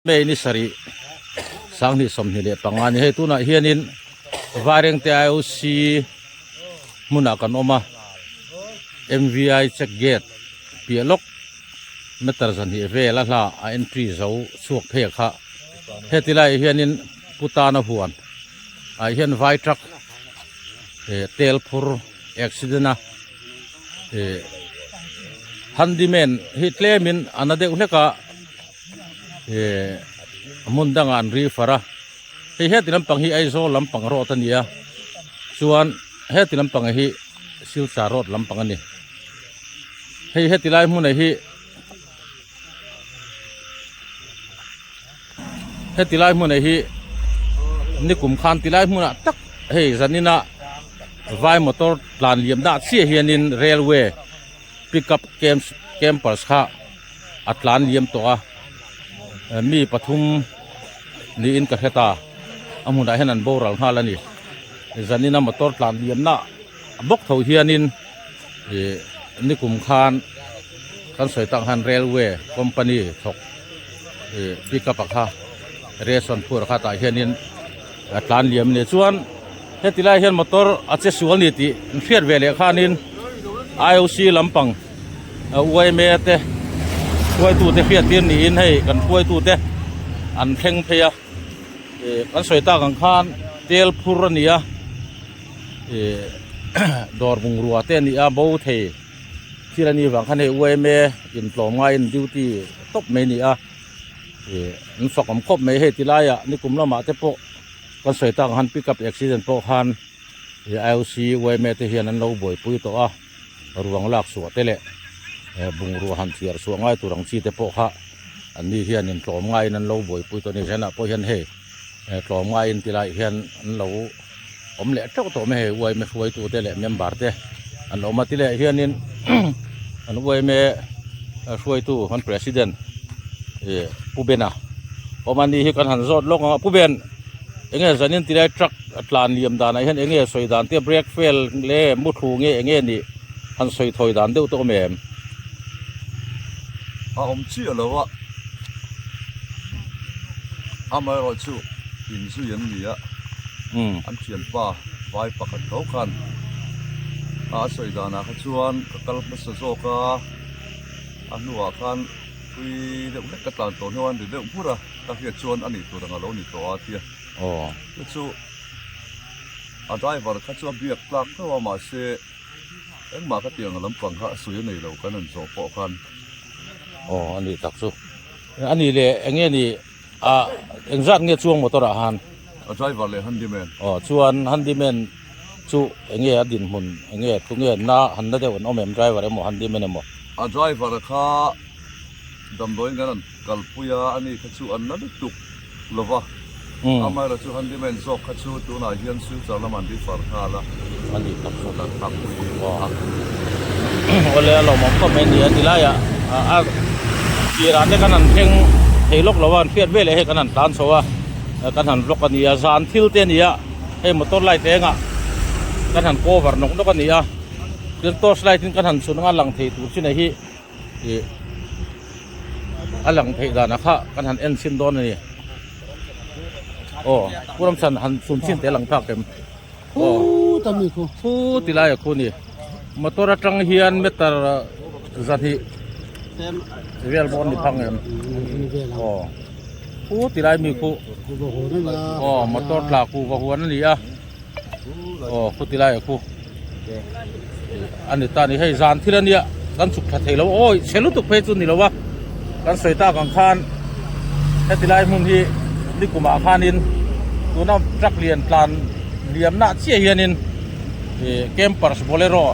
May ni sarih 2025 a ni. Hei tunah hianin Vairengte IOC hmunah kan awm a, MVI check gate piah lawk meter zahnih vel a hla a entry zo chhuak phei a kha. Heti laiah hianin Pu Tana huan ah hian vai truck eh tel phur accident a eh handyman hi tlemin a na deuh hlek a. eh hmun dangah an ri far a hei heti lampang hi Aizawl lampang road a ni a chuan heti lampang hi Silchar road lampang a ni hei heti lai hmunah hi heti lai hmunah hi nikum khan ti lai hmunah tak hei zanin a vai motor tlan liam dah chiah hianin railway pickup camps campers kha a tlan liam tawh a mi pathum niin ka hre ta a hmunah hian an boral nghal a ni zanin a motor tlan liam na bawk tho hianin ih nikum khan kan sawi tak khan railway company thawk ih pickup a kha ration phur kha tah hianin a tlan liam a ni chuan heti lai hian motor a che sual ni tih an hriat ve leh khanin I_O_C lampang U_M_A te hruaitu te hriat tir niin hei kan hruaitu te an thleng phei a ih kan sawi tak ang khan tel phur a ni a ih dawr bungrua te a ni a bo thei thil a nih vang khan hei U_M_A intlawm ngaiin duty tawp mai a ni a ih an fak awm khawp mai hei ti laiah nikum lamah te pawh kan sawi tak ang khan pickup accident pawh khan ih I_O_C U_M_A te hian an lo buaipui tawh a. ruang lak chhuah te leh bungrua han thiar chhuah ngai tur ang chi te pawh kha an ni hianin tlawm ngaiin an lo buaipui tawh a ni. Zenah pawh hian hei tlawm ngaiin ti laiah hian an lo awm leh teuh tawh mai hei uaime hruaitu te leh member te an awm a ti leh hianin an uaime hruaitu an president ih Pu Bena awm a ni hi kan han zawt lawk ang a Pu Ben. Enge zanin tilai truck a tlan liam danah hian enge sawi dan te brake fail le mu thu nge enge nih han sawi thawi dan deuh tawh awm em? A awm chiah lo a, amaherawh chu inzui an ni a, an thianpa vai pakhat tho khan a sawi danah kha chuan ka kal hmasa zawk a, a hnuah khan tui deuh hlek ka tlan tawh hnuah an ri deuh hmur a. Ka hriat chuan a nih tur ang a lo ni tawh a tia. Aw. Chu chu a driver kha chu a biak tlak tho a mahse engmah ka tih ang lampang kha a sawi a nei lo kan han zawh pawh khan. Aw a nih tak chu. A nih leh eng nge ni a engzat nge chuang motor ah han? A driver leh handyman. Aw chuan handyman chu eng nge a dinhmun eng nge tu nge na han na deuh an awm em driver emaw handyman emaw? A driver kha Damdawiin kan rawn kalpui a, ani kha chu an la lutuk lo va, amaherawh chu handyman zawk kha chu tunah hian Silchar lamah an refer nghal a, a ni tak chu kan thakpui a. Awle a lawmawm khawp mai a ni a, tilaiah a tirah te kan han thleng thei lawk lo a, an hriat veleh hei kan han tlan chho a, kan han vlog a ni a, zan thil te a ni a, hei motor light engah kan han cover nawk nawk a ni a, tin torch light in kan han chhun anga lang thei tur chin ah hi. Ih a lang theih dan ah kha kan han en chhin dawn a ni aw pu Ramchhan han chhun chhin teh a lang phak em aw khu ti lai a khu ni motor atang hian meter zahnih vel pawh a ni phak em aw khu ti lai mi khu aw motor tla kuhva huan a ni a. Aw khu ti lai a khu a ni ta a ni hei zan thil a nia kan chhuk tha thei lo awi chhe lutuk phei chu ni lo a kan sawi tak ang khan heti lai hmun hi nikumah khanin tuna truck lian tlan liam nah chiah hianin ih campers bolero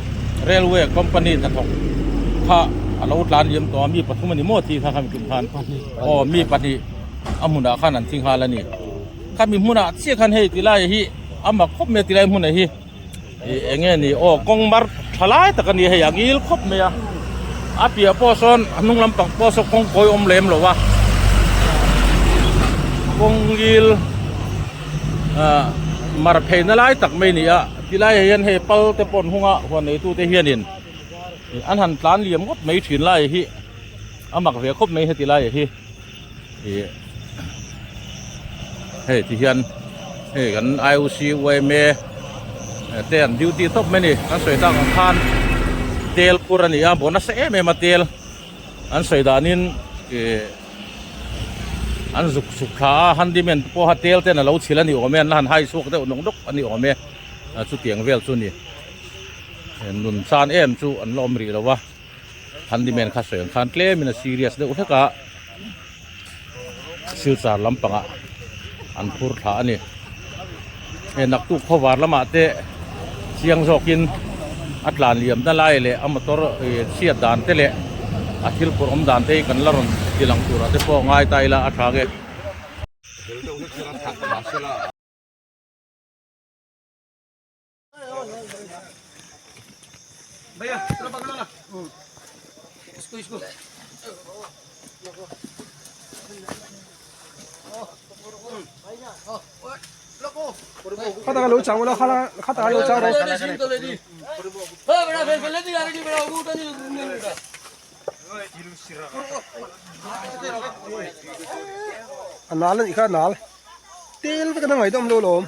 railway company hnathawk kha a lo tlan liam tawh a mi pathum a ni maw tih kha khami tum khan aw mi pahnih a hmunah khan an thi nghal a ni. Khami hmunah chiah khan hei tilai hi a mak khawp mai a tilai hmunah hi ih eng nge ni aw kawng mar tha lai tak a ni hei a ngil khawp mai a a piah pawh sawn a hnung lampang pawh sawn kawng kawi awm lem lo a kawng ngil ah mar phei na lai tak mai a ni a tilai ah hian hei pal te pawh an hung a huan neitu te hianin an han tlan liam ngawt mai thin lai hi a mak ve khawp mai heti lai hi. Ih. Hei ti hian hei kan IOC yma te an duty tawp mai a ni. Kan sawi tak ang khan tel phur a ni a, bawh nasa em em a tel an sawi danin ih an zuk chhuk thla a, handyman te pawha tel ten a lo chhilh a ni awm e, an la han hai chhuak deuh nawk nawk a ni awm e, chutiang vel chu a ni. Nun chan em chu an la awm rih lo a. Handyman kha sawi ang khan tlemin a serious deuh hlek a, silchar lampangah an phur thla a ni. Hei naktuk khawvar lamah te chiang zawkin a tlan liam na lai leh a motor ih chhiat dan te leh a thil phur awm dan te hi kan la rawn ti lang turah te pawh ngai ta ila a tha nge. Khatah lo chang ula khatah lo chang rawh. A nal a nih kha a nal. Tel vek a ngaih dawm lo lawm.